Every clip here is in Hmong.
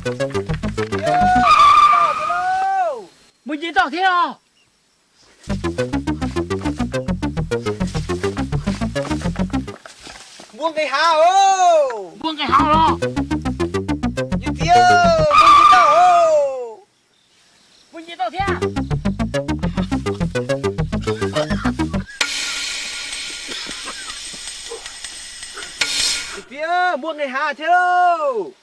Mus nce toj thiab os. Npua nqis hav os. Npua nqis hav los. Yus txiv, npua nce toj os. Npua nce toj thiab. Yus txiv, npua nqis hav thiab lauj.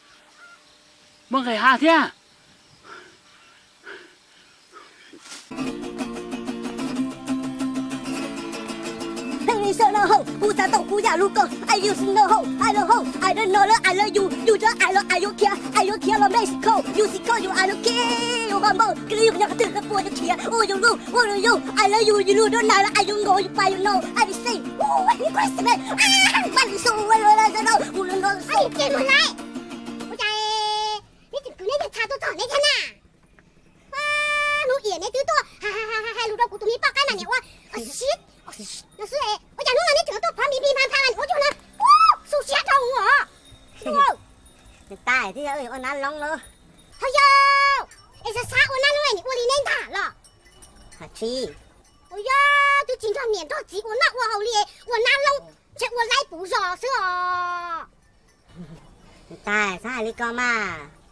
Npua nqis hav thiab. Hej, sawv daws hauj, kuv xav tau kuv yam lub koj. Ai, yus xav noj hauj, ai los hauj, ai los noj lawm, ai lawv yus, yus cov ai los ai yuav khiav, ai yuav khiav los Mexico, yus xav koj yus ai los khiav, yus qhov npauj, kws yus nyob qhov twg koj puas yuav khiav, ua yus lub, ua yus yus, ai lawv yus, yus lub dab nas los ai yus nkaus yus pais yus no, ai yus xij, ua yus Christmas, ai, mas yus xub ua lawv sawv daws, ua lawv nkaus xij. Ua cas neb tseem kwv neb niag txha tuaj txog neb thiab na? Hnub ib neb twb tuaj hais lus rau kuv tus me poj qaib mas niam ua siab no xwb, ua cas hnub no neb tseem tuaj phov mi mi pha pha mas ua cuag no, xu siab rau os. Niam tais, twb yog ua nab loob lauj. Ho yog, es xav xav ua nab loob es nim ua li neb ntag los? Hais tsis. Ua yog twb tsis nrog niam nrog txiv ua noj ua haus li, ua nab loob ntshe ua laib puv zos xwb os. Niam tais, txhob hais li ko mas.